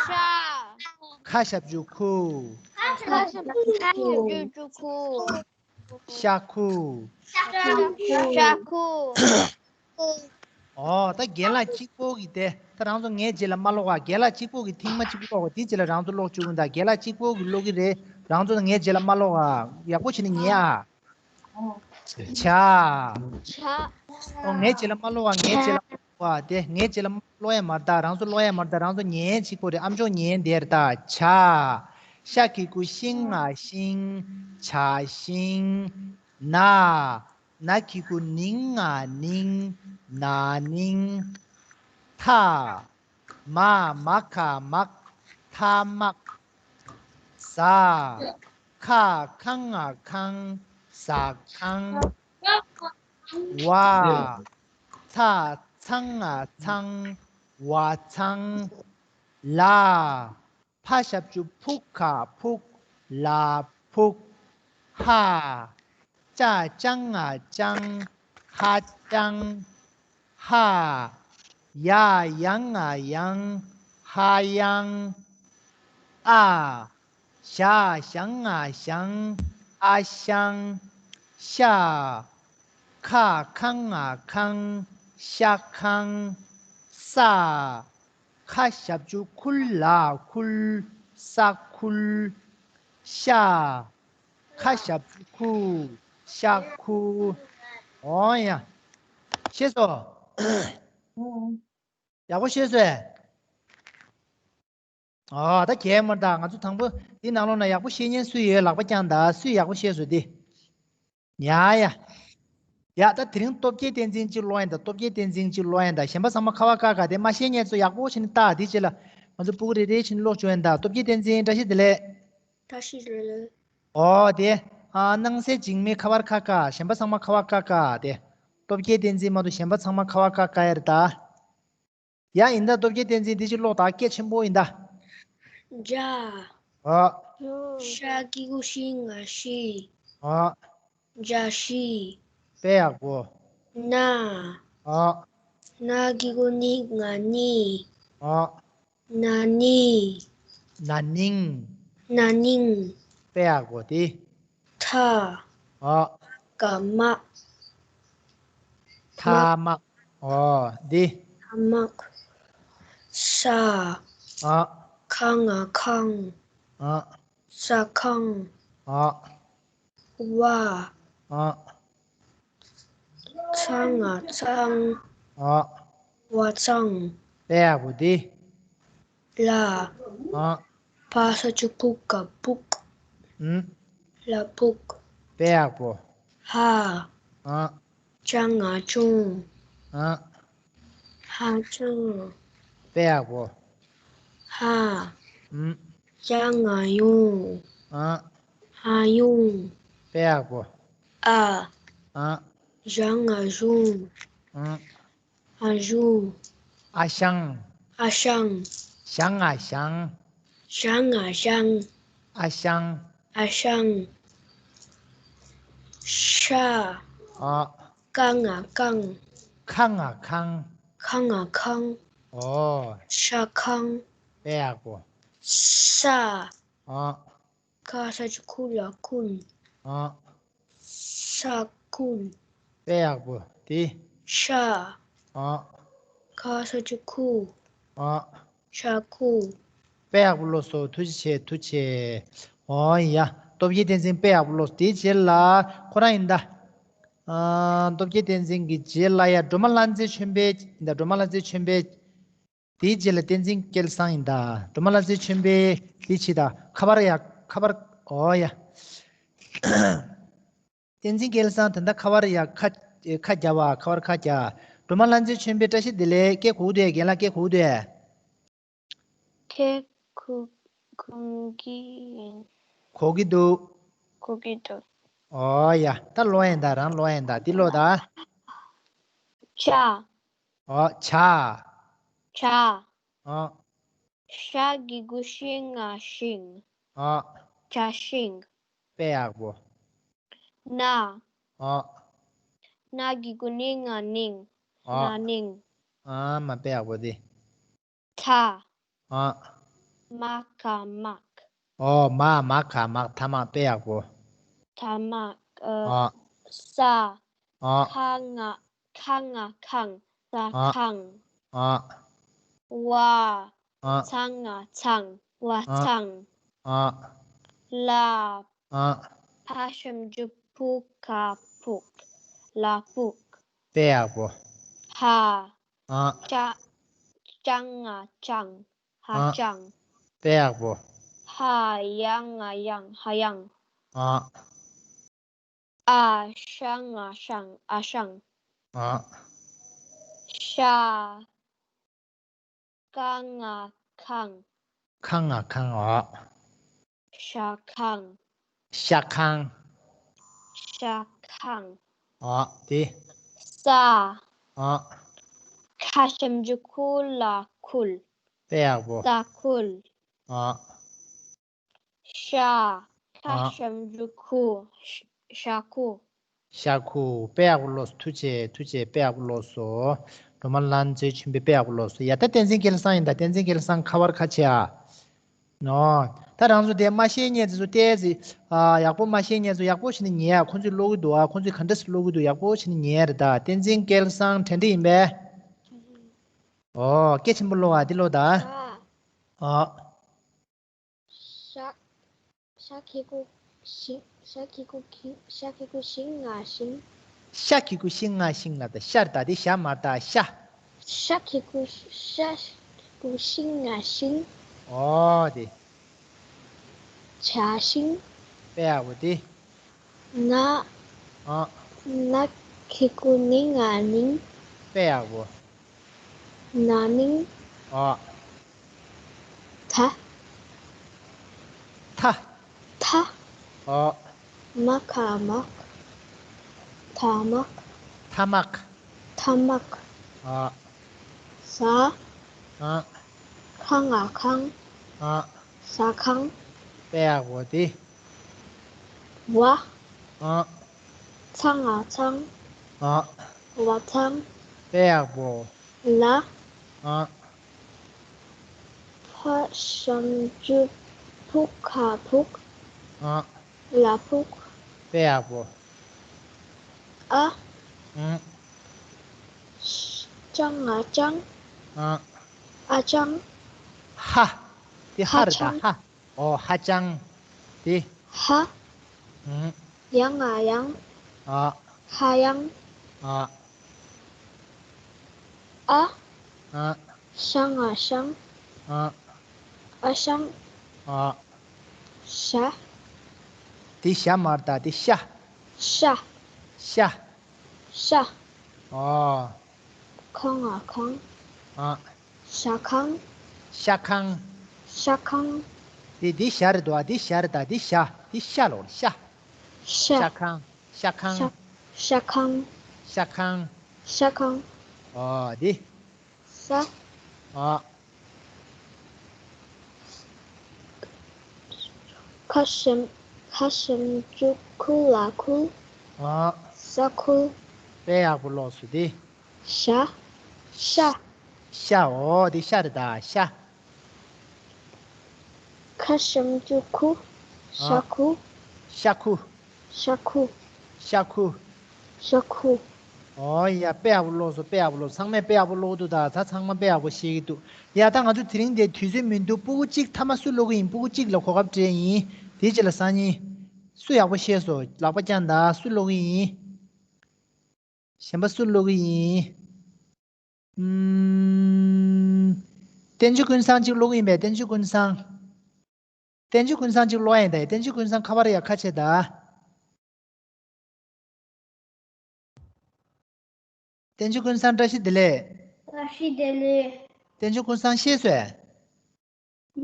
ཤ། ཁ་ཞབས་ཀྱུ་ཁུ། ཁ་ཞབས་ཀྱུ་ཁུ། ཤ་ཁུ། ཤ་ཁུ། ཤ་ཁུ། ཨོ། ད་རྒན་ལགས་གཅིག་པོ་གིས་དེ། ད་རང་ཚོ་ངའི་རྗེས་ལ་མ་ཀློག་ཨ། རྒན་ལགས་གཅིག་པོ་གིས་ཐེངས་མ་གཅིག་པོ་ཀློག་དགོས། དེའི་རྗེས་ལ་རང་ཚོ་ཀློག་བཅུག་གི་ཡིན། ད་རྒན་ལགས་གཅིག་པོ་གིས་ཀློག་གི་རེད། རང་ཚོ་ངའི་རྗེས་ལ་མ་ཀློག་ཨ། ཡག་པོ་བྱས་ནས་ཉན་ཨ། ཇ། ཇ། ཨོ། ངའི་རྗེས་ལ་མ་ཀློག་ཨ། ངའི་རྗེས་ལ་མ་ཀློག་ཨ། དེ་ངའི་རྗེས་ལ་མ་ཀློག་ཡ་མ་རེད་ད། རང་ཚོ་ཀློག་ཡ་མ་རེད་ད། རང་ཚོ་ཉན་གཅིག་པོ་རེད། ཨ་མཆོག་ཉན་དེ་རེད་ད། ཇ། ཤ་གི་གུ་ཤིང་ང་ཤིང་། ཇ་ཤིང་། ན། ན་གི་གུ་ནིང་ང་ནིང་། ན་ནིང་། ཐ། མ། མ་ག་མག་ཐ་མག་ཟ། ཁ། ཁ་ང་ཁང་། ཟ་ཁང་། བ། ཚ། ཚ་ང་ཚང་། བ་ཚང་། ལ། ཕ་ཞབས་ཀྱུ་ཕུ་ག་ཕུག་ལ་ཕུག་ཧ། ཅ། ཅ་ང་ཅང་། ཧ་ཅང་། ཧ། ཡ། ཡ་ང་ཡང་། ཧ་ཡང་། ཨ། ཞ། ཞ་ང་ཞང་། ཨ་ཞང་། ཤ། ཁ། ཁ་ང་ཁང་། ཤ་ཁང་། ས། ཁ་ཞབས་ཀྱུ་ཁུ་ལ་ཁུལ། ས་ཁུལ། ཤ། ཁ་ཞབས་ཀྱུ་ཁུ། ཤ་ཁུ། འོ་ཡ། ཤེས་སོང་། ཡག་པོ་ཤེས་སོང་ཨེ། ཨ། ད་གལ་མ་ད་ང་ཚོ་དང་པོ་འདི་ནང་ལོགས་ན་ཡག་པོ་ཤེས་མཁན་སུ་ཡོད། ལག་པ་བརྐྱངས་ད། སུས་ཡག་པོ་ཤེས་སོང་འདི། ཡ་ཡ། ཡ། ད་དེ་རིང་སྟོབས་རྒྱལ་བསྟན་འཛིན་གཅིག་ཀློག་ཡིན་ད། སྟོབས་རྒྱལ་བསྟན་འཛིན་གཅིག་ཀློག་ཡིན་ད། གཞན་པ་ཚང་མ་ཁ་བ་བཀག་བཀག་དེ་མ་ཤེས་མཁན་ཚོ་ཡག་པོ་བྱས་ནས་ལྟ། དེ་རྗེས་ལ་ང་ཚོ་སྤུ་གུ་རེ་རེ་བྱས་ནས་ཀློག་བཅུག་ཡིན་ད། སྟོབས་རྒྱལ་བསྟན་འཛིན་བཀྲ་ཤིས་བདེ་ལེགས། བཀྲ་ཤིས་བདེ་ལེགས། ཨོ་དེ། ཨ། སྣང་གསལ་འཇིགས་མེད་ཁ་བར་ཁ་བཀག་གཞན་པ་ཚང་མ་ཁ་བ་བཀག་བཀག་དེ། སྟོབས་རྒྱལ་བསྟན་འཛིན་མ་གཏོགས་གཞན་པ་ཚང་མ་ཁ་བ་བཀག་བཀག་ཡ་རེད་ད། ཡ། ཡིན་ད། སྟོབས་རྒྱལ་བསྟན་འཛིན་འདི་ཅིག་ཀློག་ད། སྐད་ཆེན་པོ་ཡིན་ད། ཇ། ཨ། ཤ་གི་གུ་ཤི་ང་ཤི། ཨ། ཇ་ཤི། དཔེ་ཡག་པོ། ན། ཨ། ན་གི་གུ་ནི་ང་ནི། ཨ། ན་ནི། ན་ནིང་། ན་ནིང་། དཔེ་ཡག་པོ་དེ། ཐ། ཨ། ག་མ། ཐ་མ། ཨོ་དེ། ཐ་མ། ས། ཨ། ཁ་ང་ཁང་། ཨ། ས་ཁང་། ཨ། བ། ཨ། ཚ་ང་ཚང་། ཨ། བ་ཚང་། དཔེ་ཡག་པོ་དེ། ལ། ཨ། ཕ་ས་ཆུ་ཕུ་ག་ཕུག་ཨུམ། ལ་ཕུག་དཔེ་ཡག་པོ། ཧ། ཨ། ཅ་ང་ཅུང་། ཨ། ཧ་ཅང་། དཔེ་ཡག་པོ། ཧ། ཨུམ། ཅ་ང་ཡུང་། ཨ། ཧ་ཡུང་། དཔེ་ཡག་པོ། ཨ། ཨ། ཞ་ང་ཞུང་། ཨ། ཨ་ཞུང་། ཨ་ཞང་། ཨ་ཞང་། ཞ་ང་ཞང་། ཞ་ང་ཞང་། ཨ་ཞང་། ཨ་ཞང་། ཤ། ཨ། ཀ་ང་ཀང་། ཁ་ང་ཁང་། ཁ་ང་ཁང་། ཨོ། ཤ་ཁང་། དཔེ་ཡག་པོ། ས། ཨ། ཁ་ས་ཆུ་ཁུ་ལ་ཁུན། ཨ། ས། ཤ་ཁུ། དཔེ་ཡག་པོ། དེ། ཤ། ཨ། ཁ་ས་ཆུ་ཁུ། ཨ། ཤ་ཁུ། དཔེ་ཡག་པོ་ལོས་སོ། ཐུགས་རྗེ་ཆེ། ཐུགས་རྗེ་ཆེ། ཨོ་ཡ། སྟོབས་རྒྱལ་བསྟན་འཛིན་དཔེ་ཡག་པོ་ལོས། དེའི་རྗེས་ལ་ཁོ་རང་ཡིན་ད། ཨ། སྟོབས་རྒྱལ་བསྟན་འཛིན་གྱི་རྗེས་ལ་ཡ་སྒྲོལ་མ་ལྷ་མཛེས་ཆོས་འཕེལ་ཡིན་ད། སྒྲོལ་མ་ལྷ་མཛེས་ཆོས་འཕེལ། དེའི་རྗེས་ལ་བསྟན་འཛིན་སྐལ་བཟང་ཡིན་ད། སྒྲོལ་མ་ལྷ་མཛེས་ཆོས་འཕེལ་དེའི་ཕྱི་ད་ཁ་པར་ཡ། ཁ་པར། ཨོ་ཡ། བསྟན་འཛིན་སྐལ་བཟང་ད་ལྟ་ཁ་པར་ཡ་ཁ། ཁ་རྒྱབ་པ། ཁ་པར་ཁ་རྒྱབ། སྒྲོལ་མ་ལྷ་མཛེས་ཆོས་འཕེལ་བཀྲ་ཤིས་བདེ་ལེགས། སྐད་གོ་གི་འདུག་གས། རྒན་ལགས་སྐད་གོ་གི་འདུག་གས། སྐད་གོ་གོ་གི་ཡིན། གོ་གི་འདུག་གོ་གི་འདུག་ཨོ་ཡ། ད་ཀློག་ཡིན་ད། རང་ཀློག་ཡིན་ད། འདི་ཀློག་ད། ཇ། ཨོ། ཇ། ཇ། ཨོ། ཞ་གི་གུ་ཤི་ང་ཤིང་། ཨོ། ཇ་ཤིང་། དཔེ་ཡག་པོ། ན། ཨོ། ན་གི་གུ་ནི་ང་ནིང་། ཨོ། ན་ནིང་། ཨ་མ། དཔེ་ཡག་པོ་དེ། ཐ། ཨོ། མ་ག་མག་ཨོ། མ། མ་ག་མག་ཐ་མག་དཔེ་ཡག་པོ། ཐ་མག་ཨ། ཨོ། ས། ཨོ། ཁ་ང་། ཁ་ང་ཁང་། ས་ཨོ། ཁང་། ཨོ། བ། ཨོ། ཚ་ང་ཚང་། བ་ཨོ། ཚང་། ཨོ། ལ། ཨོ། ཕ་ཞབས་ཀྱུ་ཕུ་ག་ཕུག་ལ་ཕུག་དཔེ་ཡག་པོ། ཧ། ཨོ། ཅ། ཅ་ང་ཅང་། ཧ་ཨོ། ཅང་། དཔེ་ཡག་པོ། ཧ་ཡ་ང་ཡང་། ཧ་ཡང་། ཨོ། ཨ་ཤ་ང་ཤང་། ཨ་ཤང་། ཨོ། ཤ། ཀ་ང་ཁང་། ཁ་ང་ཁང་། ཨོ། ཤ་ཁང་། ཤ་ཁང་། ཤ་ཁང་། ཨོ། དེ། ས། ཨོ། ཁ་ཞབས་ཀྱུ་ཁུ་ལ་ཁུལ། དཔེ་ཡག་པོ། ས་ཁུལ། ཨོ། ཤ། ཁ་ཨ། ཞབས་ཀྱུ་ཁུ། ཤ་ཤ་ཁུ། ཤ་ཁུ། དཔེ་ཡག་པོ་ཀློག་སོང་། ཐུགས་རྗེ་ཆེ། ཐུགས་རྗེ་ཆེ། དཔེ་ཡག་པོ་ཀློག་སོང་། སྒྲོལ་མ་ལྷ་མཛེས་ཆོས་འཕེལ་དཔེ་ཡག་པོ་ཀློག་སོང་། ཡ་ད་བསྟན་འཛིན་སྐལ་བཟང་ཡིན་ད། བསྟན་འཛིན་སྐལ་བཟང་ཁ་པར་ཁ་ཕྱེ་ཨ། ནོ། ད་རང་ཚོ་དེ་མ་ཤེས་མཁན་ཚོ་ཏོག་ཙམ་ཨ་ཡག་པོ་མ་ཤེས་མཁན་ཚོ་ཡག་པོ་བྱས་ནས་ཉན་ཨ། ཁོང་ཚོས་ཀློག་གི་འདུག་ཨ། ཁོང་ཚོས་ག་འདྲ་སེ་ཀློག་གི་འདུག་ཡག་པོ་བྱས་ནས་ཉན་རེད་ད། བསྟན་འཛིན་སྐལ་བཟང་དྲན་འདྲི་ཡིན་པས། ཨོ། སྐད་ཆེན་པོ་ཀློག་ཨ། འདི་ཀློག་ད། ཨ། ཨོ། ཤ། ཤ་གི་གུ་ཤིང་། ཤ་གི་གུ་གི། ཤ་གི་གུ་ཤིང་ང་ཤིང་། ཤ་གི་གུ་ཤིང་ང་ཤིང་ལབ་ད། ཤ་རེད་ད། དེ་ཤ་མ་རེད་ད། ཤ། ཤ་གི་གུ། ཤ་གི་གུ་ཤིང་ང་ཤིང་། ཨོ་དེ། ཇ་ཤིང་། དཔེ་ཡག་པོ་དེ། ན། ཨ། ན་གི་གུ་ནི་ང་ནིང་། དཔེ་ཡག་པོ། ན་ནིང་། ཨ། ཐ། ཐ། ཐ། ཨ། མ་ག་མག་ཐ་མག་ཐ་མག་ཐ་མག་ཨ། ཟ། ཨ། ཁ་ང་ཁང་། ཨ། ཟ་ཁང་། དཔེ་ཡག་པོ་དེ། བ། ཨ། ཚ་ང་ཚང་། ཨ། བ་ཚང་། དཔེ་ཡག་པོ། ལ། ཨ། ཕ་ཞབས་ཀྱུ་ཕུ་ག་ཕུག་ཨ། ལ་ཕུག་དཔེ་ཡག་པོ། ཨ། ཨ། ཅ་ང་ཅང་། ཨ། ཨ་ཅང་། ཧ། དེ་ཧ་རེད་ད། ཧ་ཅང་། ཧ། ཨོ་ཧ་ཅང་། དེ། ཧ། ཨ། ཡ་ང་ཡང་། ཨ། ཧ་ཡང་། ཨ། ཨ། ཨ། ཤ་ང་ཤང་། ཨ། ཨ་ཤང་། ཨ། ཤ། དེ་ཤ་མ་རེད་ད། དེ་ཤ། ཤ། ཤ། ཤ། ཨ། ཁ་ང་ཁང་། ཨ། ཤ་ཁང་། ཤ་ཁང་། ཤ་ཁང་། དེ་དེ་ཤ་རེད་དོ། ཨ་དེ་ཤ་རེད་ད། དེ་ཤ། དེ་ཤ་ལོ། ཤ། ཤ། ཤ་ཁང་། ཤ་ཁང་། ཤ། ཤ་ཁང་། ཤ་ཁང་། ཤ་ཁང་། ཨ་དེ། ས། ཨ། ཁ་ཞབས། ཁ་ཞབས་ཀྱུ་ཁུ་ལ་ཁུལ། ཨ། ས་ཁུལ། དཔེ་ཡག་པོ་ཀློག་སོང་དེ། ཤ། ཤ། ཤ། ཨོ་དེ་ཤ་རེད་ད། ཤ། ཁ་ཞབས་ཀྱུ་ཁུ། ཤ་ཨ། ཁུ། ཤ་ཁུ། ཤ་ཁུ། ཤ་ཁུ། ཤ་ཁུ། ཨོ་ཡ། དཔེ་ཡག་པོ་ཀློག་སོང་། དཔེ་ཡག་པོ་ཀློག་སོང་། ཚང་མས་དཔེ་ཡག་པོ་ཀློག་འདུག་ད་ད་ཚང་མ་དཔེ་ཡག་པོ་ཤེས་ཀྱི་འདུག་ཡ། ད་ང་ཚོ་དེ་རིང་དེ་དུས་ཚོད་མི་འདུག་སྤུ་གུ་གཅིག་མཐའ་མ་སུ་ཀློག་གི་ཡིན། སྤུ་གུ་གཅིག་ལ་གོ་སྐབས་སྤྲད་ཡིན། དེའི་རྗེས་ལ་སང་ཉིན། སུ་ཡག་པོ་ཤེས་སོང་། ལག་པ་བརྐྱངས་དང་། སུ་ཀློག་གི་ཡིན། གཞན་པ་སུ་ཀློག་གི་ཡིན། ཨུམ། བསྟན་ཆོས་ཀུན་བཟང་གཅིག་ཀློག་གི་ཡིན་པས། བསྟན་ཆོས་ཀུན་བཟང་། བསྟན་ཆོས་ཀུན་བཟང་གཅིག་ཀློག་ཡིན་ད། བསྟན་ཆོས་ཀུན་བཟང་ཁ་པར་ཡ་ཁ་ཕྱེ་ད། བསྟན་ཆོས་ཀུན་བཟང་བཀྲ་ཤིས་བདེ་ལེགས། བཀྲ་ཤིས་བདེ་ལེགས། བསྟན་ཆོས་ཀུན་བཟང་ཤེས་སོང་།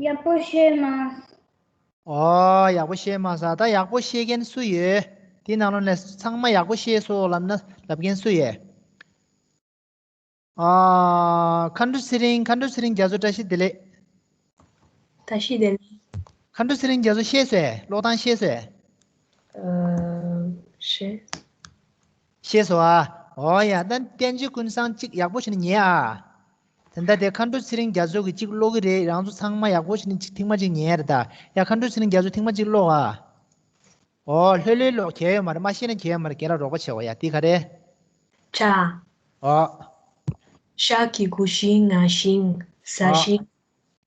ཡག་པོ་ཤེས་མ། ཨོ། ཡག་པོ་ཤེས་མ་ས། ད་ཡག་པོ་ཤེས་མཁན་སུ་ཡོད། དེའི་ནང་ལོགས་ནས་ཚང་མ་ཡག་པོ་ཤེས་སོང་ལབ་ན་ལབ་མཁན་སུ་ཡོད། ཨ། མཁའ་འགྲོ་ཚེ་རིང་། མཁའ་འགྲོ་ཚེ་རིང་རྒྱ་མཚོ་བཀྲ་ཤིས་བདེ་ལེགས། བཀྲ་ཤིས་བདེ་ལེགས། མཁའ་འགྲོ་ཚེ་རིང་རྒྱ་མཚོ་ཤེས་སོང་། ཀློག་སྟངས་ཤེས་སོང་། ཨ། ཤེས། ཤེས་སོང་ཨ། ཨོ་ཡ། ད་བསྟན་ཆོས་ཀུན་བཟང་གཅིག་ཡག་པོ་བྱས་ནས་ཉན་ཨ། དེ་འདྲ་དེ་མཁའ་འགྲོ་ཚེ་རིང་རྒྱ་མཚོ་གིས་གཅིག་ཀློག་གི་རེད། རང་ཚོ་ཚང་མ་ཡག་པོ་བྱས་ནས་གཅིག་ཐེངས་མ་གཅིག་ཉན་རེད་ད། ཡ། མཁའ་འགྲོ་ཚེ་རིང་རྒྱ་མཚོ་ཐེངས་མ་གཅིག་ཀློག་ཨ། ཨོ། ལྷོད་ལྷོད་ཀློག་གལ་ཡོད་མ་རེད། མ་ཤེས་ན་གལ་ཡོད་མ་རེད། རྒན་ལགས་རོགས་པ་བྱེད་འོ་ཡ། དེ་ག་རེད། ཇ། ཨོ། ཞ་གི་གུ་ཞི་ང་ཞིང་། ཟ་ཨོ། ཞིང་།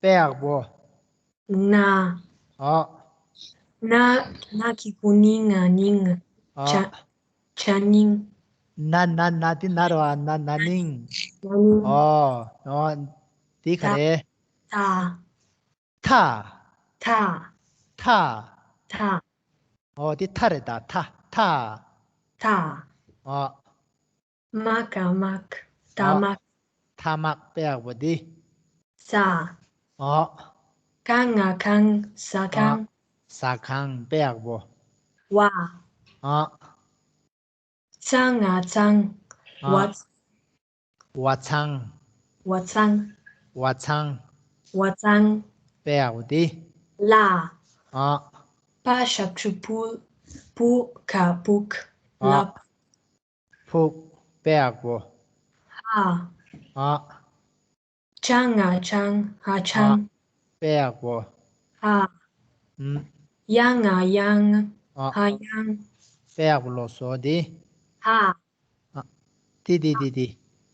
དཔེ་ཡག་པོ། ན། ཨོ། ན། ན་གི་གུ་ནི་ང་ནིང་། ཨོ། ཇ། ཇ་ནིང་། ན་ན་ན་དེ་ན་རེད་བ། ན་ན་ནིང་། ན་ནིང་། ཨོ། ཨོ། དེ་ག་རེད། ད། ཐ། ཐ། ཐ། ཐ། ཨོ། དེ་ཐ་རེད་ད། ཐ། ཐ། ཐ། ཨོ། མ་ག་མག་ད་ཨོ། མག་ཐ་མག་དཔེ་ཡག་པོ་འདི། ཟ། ཨོ། ག་ང་གང་། ཟ་ཨོ། གང་། ཟ་གང་། དཔེ་ཡག་པོ། བ། ཨོ། ཙ་ང་ཙང་། ཨོ། བ། བ་ཚང་། བ་ཚང་། བ་ཚང་། བ་ཚང་། དཔེ་ཡག་པོ་འདི། ལ། ཨོ། པ་ཞབས་ཀྱུ་པུ། པུ་ག་པུག་ཨོ། ལབ། ཕུག་དཔེ་ཡག་པོ། ཧ། ཨ། ཅ་ང་ཅང་། ཧ་ཅང་། ཨ། དཔེ་ཡག་པོ། ཧ། ཨུམ། ཡ་ང་ཡང་། ཨ། ཧ་ཡང་། དཔེ་ཡག་པོ་ཀློག་སོང་འདི། ཧ། ཨ། འདི་འདི་འདི་འདི།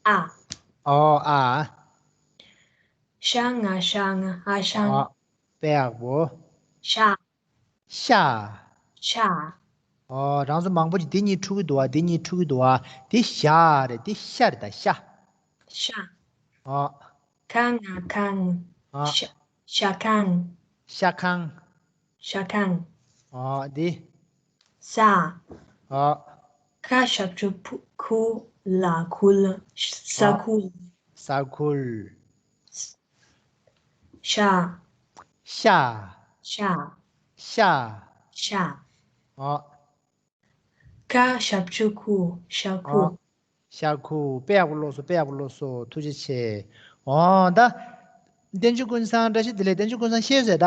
ཨ། ཨོ་ཨ། ཤ་ང་ཤང་། ཧ་ཤང་། ཨ། དཔེ་ཡག་པོ། ཤ། ཤ། ཤ། ཨོ། རང་ཚོ་མང་པོ་ཅིག་འདི་གཉིས་འཁྲུག་གི་འདུག་བ། འདི་གཉིས་འཁྲུག་གི་འདུག་བ། འདི་ཞ་རེད། འདི་ཤ་རེད་ད། ཤ། ཤ། ཨོ། ཁ་ང་ཁང་། ཨོ། ཤ། ཤ་ཁང་། ཤ་ཁང་། ཤ་ཁང་། ཨོ། འདི། ས། ཨོ། ཁ་ཞབས་ཀྱུ་ཕུ། ཁུ། ལ་ཁུལ། ས་ཨོ། ཁུལ། ས་ཁུལ། ཤ། ཤ། ཤ། ཤ། ཤ། ཨོ། ཁ་ཞབས་ཀྱུ་ཁུ། ཤ་ཁུ། ཨོ། ཤ་ཁུ། དཔེ་ཡག་པོ་ཀློག་སོང་། དཔེ་ཡག་པོ་ཀློག་སོང་། ཐུགས་རྗེ་ཆེ། ཨོ་ད། བསྟན་ཆོས་ཀུན་བཟང་བཀྲ་ཤིས་བདེ་ལེགས། བསྟན་ཆོས་ཀུན་བཟང་ཤེས་ཟེར་ད།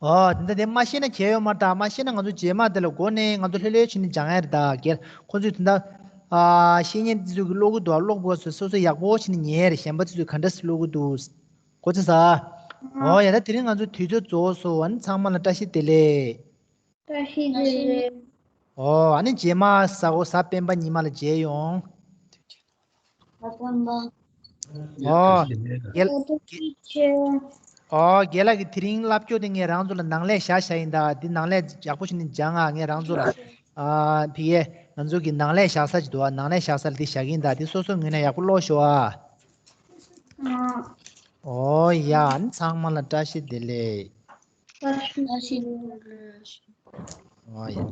ཨོ། དེ་འདྲ་དེ་མ་ཤེས་ན་གལ་ཡོད་མ་རེད་ད། མ་ཤེས་ན་ང་ཚོ་རྗེས་མ་དེ་ལ་སྒོ་ནས་ང་ཚོ་ལྷོད་ལྷོད་བྱས་ནས་སྦྱང་ཡ་རེད་ད། རྒན་ཁོ་ཚོས་དེ་འདྲ། ཨ། ཤེས་མཁན་དེ་ཚོ་གིས་ཀློག་གི་འདུག་ཨ། ཀློག་དགོས་སོ་སོ་སོ་ཡག་པོ་བྱས་ནས་ཉན་ཡ་རེད། གཞན་པ་དེ་ཚོས་ག་འདྲ་སེ་ཀློག་གི་འདུག་གོ་ཚོད་ཟ། ཨོ་ཡ། ད་དེ་རིང་ང་ཚོ་དུས་ཚོད་རྫོགས་སོང་། ཨ་ནི་ཚང་མ་ལ་བཀྲ་ཤིས་བདེ་ལེགས། བཀྲ་ཤིས་བདེ་ལེགས། ཨོ། ཨ་ནི་རྗེས་མ་གཟའ་འཁོར་གཟའ་སྤེན་པ་ཉི་མ་ལ་མཇལ་ཡོང་། ཨོ། རྒན། ཨོ། རྒན་ལགས་ཀྱིས་དེ་རིང་ལབ་སྐྱོ་དེ་ངས་རང་ཚོ་ལ་ནང་ལས་བཞག་བཞག་ཡིན་ད། འདི་ནང་ལས་ཡག་པོ་ཞིག་ནས་སྦྱང་ཨ། ངས་རང་ཚོ་ལ། ཨ། ཕ་གིར་ང་ཚོ་གི་ནང་ལས་བཞག་ས་ཅིག་འདུག་ཨ། ནང་ལས་བཞག་ས་ལ་འདི་བཞག་གི་ཡིན་ད། འདི་སོ་སོའི་ངོས་ནས་ཡག་པོ་ཀློག་ཤོག་ཨ། ཨོ་ཡ། ཨ་ནི་ཚང་མ་ལ་བཀྲ་ཤིས་བདེ་ལེགས། བཀྲ་ཤིས་བདེ་ལེགས། ཨོ་ཡ།